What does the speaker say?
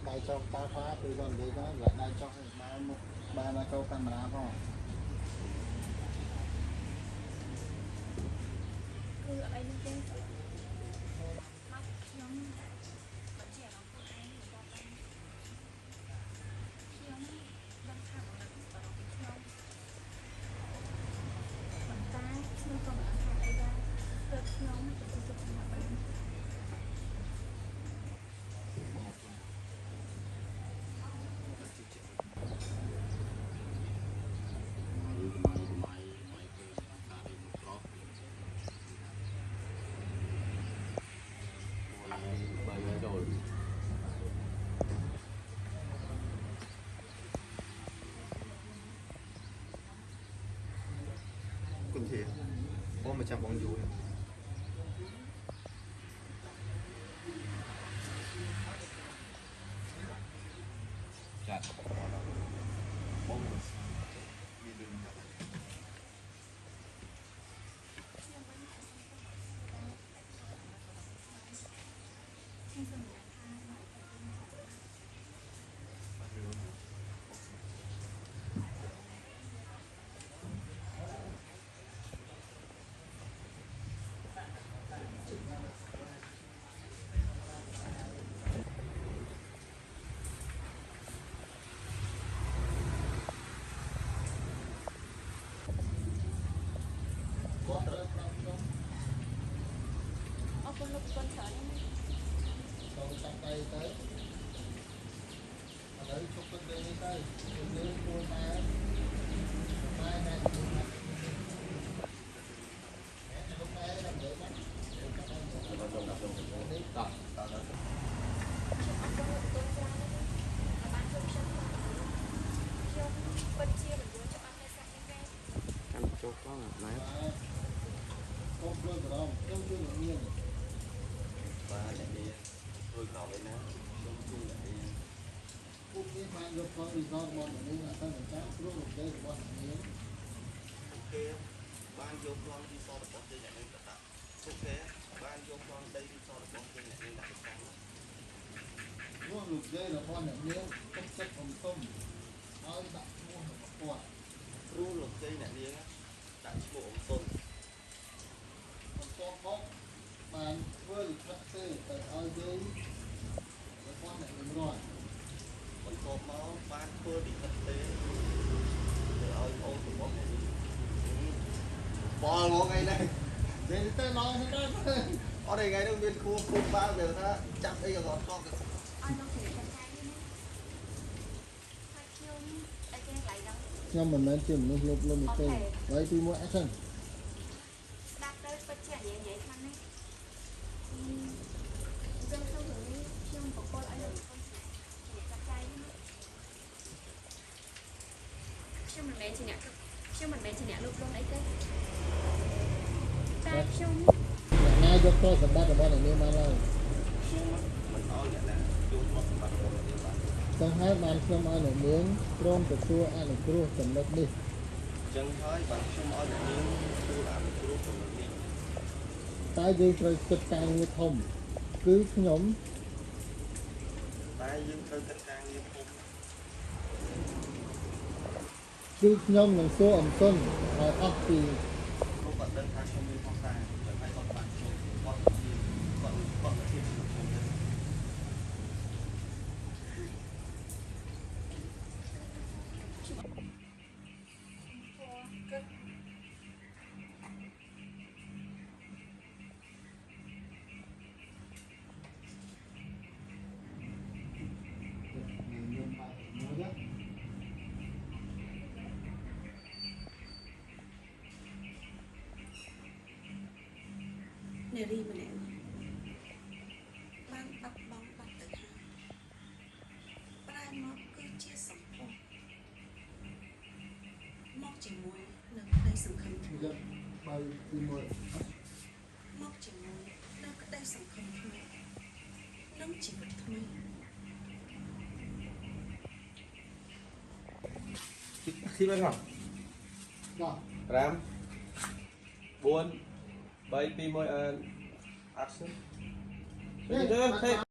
ដៃចងតាខ្លាពេលគាត់និយាយទៅគាត់ដៃចុះបែរមុខបែរមកចូលកាមេរ៉ាផង គឺអត់អីនោះទេមកខ្ញុំបើជាអារម្មណ៍ខ្លួនឯងរបស់បានខ្ញុំដឹងថាបងនឹងបារម្ភពីខ្ញុំប៉ុន្តែខ្ញុំក៏មិនដឹងថាអីដែរទើបខ្ញុំទទួលទុកចំណាប់បាន ចូល គុណធាបងមកចាំបងយូរ ចាត់ បងមានរឿងថា ខ្ញុំវិញក៏សូមទោសខ្ញុំសន្យាថាមកទៅ បានរឿង គាត់ត្រូវប្រាប់ខ្ញុំ អរគុណលោកប្រពន្ធច្រើនណាស់ ចូលចាប់ដៃទៅឥឡូវជប់ទឹកលេងនេះទៅយើងគួរតែតែតែលោកតែដើម្បីណា តោះ តើតើ ខ្ញុំអរគុណលោកប្រពន្ធច្រើនណាស់ដែលបានជួយខ្ញុំខ្ញុំពិតជាមិនយល់ច្បាស់នៅសាច់នេះទេ កាន់ចូលផងណែ កុំព្រួយបារម្ភខ្ញុំជួយអ្នកនាង បាទអ្នកនេះជួយក្រោយណាខ្ញុំជួយអ្នកនេះ ពួកនេះបានយកផងរីសតរបស់អ្នកនាងអត់ទៅចាំព្រោះរំលែករបស់អ្នកនាង អូខេបានយកប្លង់ទីសរបស់យើងអ្នកនេះទៅដាក់អូខេបានយកប្លង់ដីទីសរបស់យើងអ្នកនេះដាក់ទៅកាន់ ព្រោះលោកយាយរបស់អ្នកនាងទុកចិត្តអ៊ំសុំឲ្យដាក់ឈ្មោះរបស់គាត់ ព្រោះលោកជ័យអ្នកនាងដាក់ឈ្មោះអ៊ំសុន បន្ទាប់មកបានធ្វើលិខិតទេទៅឲ្យយាយរបស់អ្នកនាងរត់ បន្ទាប់មកបានធ្វើលិខិតទេទៅឲ្យអូនរបស់អ្នកនេះបលមកថ្ងៃនេះ និយាយទៅឡងហ្នឹងដែរ អត់ទេថ្ងៃនេះមានគួគួបាលវាថាចាប់អីក៏អត់កក់ ឲ្យលោកជាអ្នកចាយនេះហើយខ្ញុំអីគេកន្លែងហ្នឹង ខ្ញុំមិនមែនជាមនុស្សលោភលន់នោះទេហើយទី1 action ស្ដាប់ទៅពិតជានិយាយនិយាយខ្លាំងណាស់អញ្ចឹងក្នុងរឿងនេះខ្ញុំបកគលឲ្យលោកប្រពន្ធជាអ្នកចាត់ចែងនេះខ្ញុំមិនមែនជាអ្នកខ្ញុំមិនមែនជាអ្នកលោភលន់អីទេតែខ្ញុំ អ្នកណាយកទ្រព្យសម្បត្តិរបស់អ្នកនាងបានឡើយ ខ្ញុំមិនឲ្យអ្នកណាយកទ្រព្យសម្បត្តិរបស់អ្នកនាងបាន ចឹងហើយបានខ្ញុំឲ្យអ្នកនាងព្រមទទួលអនុគ្រោះចំណុចនេះ ចឹងហើយបានខ្ញុំឲ្យអ្នកនាងទទួលអនុគ្រោះចំណុចនេះ តែយើងត្រូវគិតការងារធំគឺខ្ញុំ តែយើងត្រូវគិតការងារធំ គឺខ្ញុំនឹងសួរអំសុនឲ្យអស់ពី ព្រោះគាត់ដឹងថាខ្ញុំមានផុសតាចឹងហើយគាត់បានខ្ញុំគាត់ជាគាត់គាត់មកជាខ្ញុំទៅ គិត ខ្ញុំបាទមួយណា នារីម្នាក់នេះបានបាត់បង់បាត់ទៅហើយប្រែមកគឺជាសម្ផស្សមកជាមួយនឹងក្តីសង្ឃឹមថ្មី យកបើទី1 មកជាមួយនឹងក្តីសង្ឃឹមថ្មីនិងជីវិតថ្មី ធីបហ្នឹង ដល់ 5 4 3 2 1 action ទៅទេ